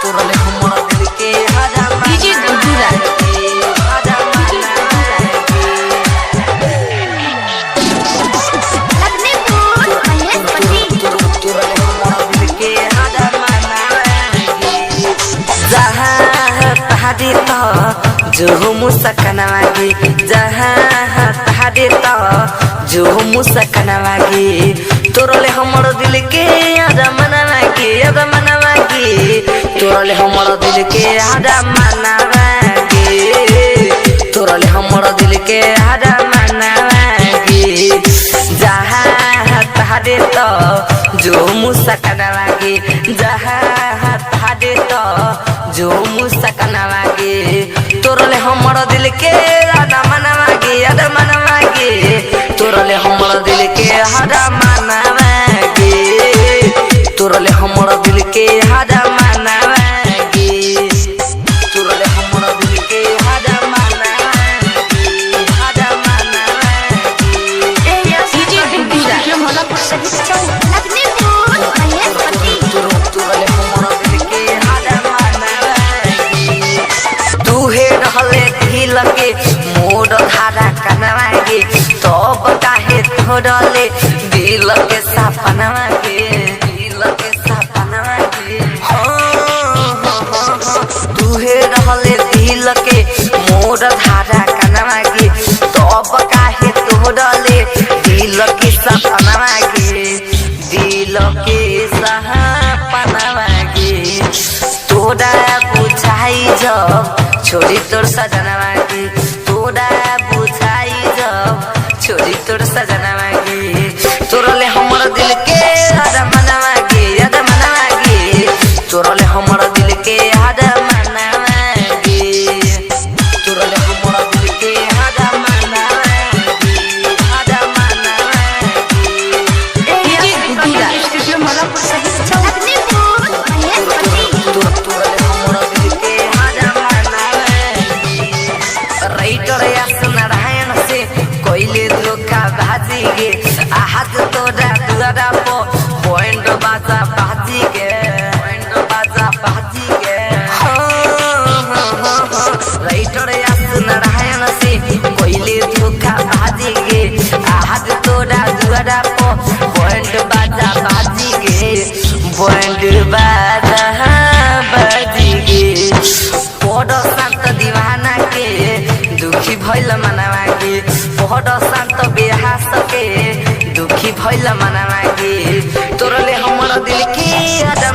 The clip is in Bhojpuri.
तोरले हमर दिल के हरा डीजे गुड्डू राज। हरा लखनीपुर महेशपट्टी। जहाँ पहाड़ी त जो मुसकनवागी, जहाँ पहाड़ी त जो मुसकनवागी, तोरले हमर दिल के आधा मनवागी, आधा मनवागी, तोरले हमर दिल के आधा मनवागी, तोरले हमर दिल के आधा मनवागी। जहाँ पहाड़ी त जो मुसकनवागी, जहाँ पहाड़ी त जो मुसकनवागी, तोरले हमर दिल के आधा मनवागी, आधा मनवागी, तोरले हमर दिल के आधा मनवागी, तोरले हमर दिल के आधा मनवागी, तोरले हमर दिल के आधा मनवागी, आधा मनवागी। डीजे गुड्डू राज। लखनीपुर महेशपट्टी। तुहे रहले दिल के मोर धारा कनवागे, तब काहे थोड़ले दिल के सपनवा के, दिल के सपनवा के। हाँ, तुहे रहले दिल के मोर धारा कनवागे, तब काहे तोड़ले दिल के सपनवा के, दिल के सपनवा के। तोरा बुझाई जब छोरी तोर सजनवा के, तोरा बुझाई जब छोरी तोर सजनवा के, तोरले हमर दिल के हर मनवा के, हर मनवा के, तोरले हमर दिल के हर मनवा के, तोरले हमर दिल के हर मनवा के, हर मनवा के। डीजे गुड्डू राज। लखनीपुर महेशपट्टी। राइटर यास नारायण से कोइले धोखा बाजी गे, आज तोरा दुआरा पो पॉइंट बाजा बाजी गे, पॉइंट बाजा बाजी गे। राइटर यास नारायण से कोइले धोखा बाजी गे, आज तोरा दुआरा पो पॉइंट बाजा बाजी गे, पॉइंट बाजा बाजी गे। बड़ शान्त दीवाना के दुखी भइल मनवा के, बड़ शान्त बेहास के दुखी भइल मनवा के, तोरले हमर दिल के आधा